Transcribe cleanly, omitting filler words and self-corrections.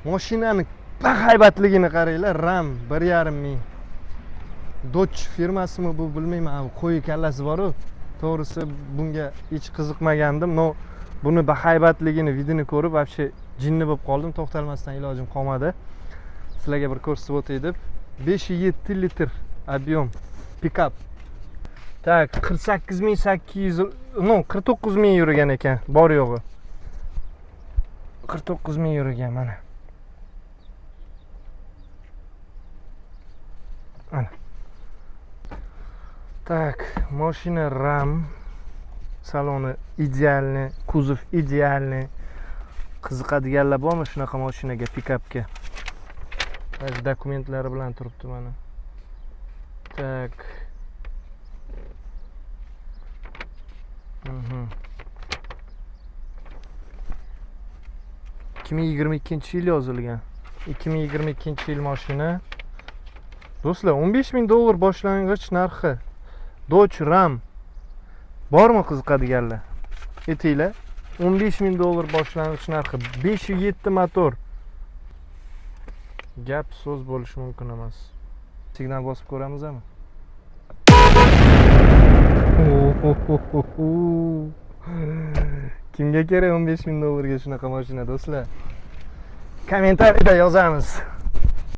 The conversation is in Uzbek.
Mashinani bahaybatligini qaranglar. Ram 1,5 ming. Dodge firmasimi bu, bilmayman. Qo'y kallasi bor-u. To'g'risi bunga hech qiziqmagandim. Но buni bahaybatligini, вид ini ko'rib вообще jinni bo'lib qoldim. To'xtalmasdan ilojim qolmadi. Sizlarga bir ko'rsatib o'tay deb. 5,7 litr объем, pikap. Так, 48 800, ну, 49 ming yurgan ekan, bor yo'g'i. 49 ming yurgan mana. Mana. Так, mashina Ram, saloni идеальный, kuzov идеальный. Qiziqadiganlar bormi shunaqa mashinaga, pikapga? Даже dokumentlari bilan turibdi mana. Так. 2022 yil yozilgan. 2022 yil mashina. Do'stlar, 15 ming dollar boshlang'ich narxi. Dodge Ram. Bormi qiziqadiganlar? Aytinglar. 15 ming dollar boshlang'ich narxi. 5,7 motor. Gap so'z bo'lishi mumkin emas. Signal bosib ko'ramizmi? Kimga kerak 15 ming dollarga shunaqa mashina, do'stlar? Kommentariyada yozamiz.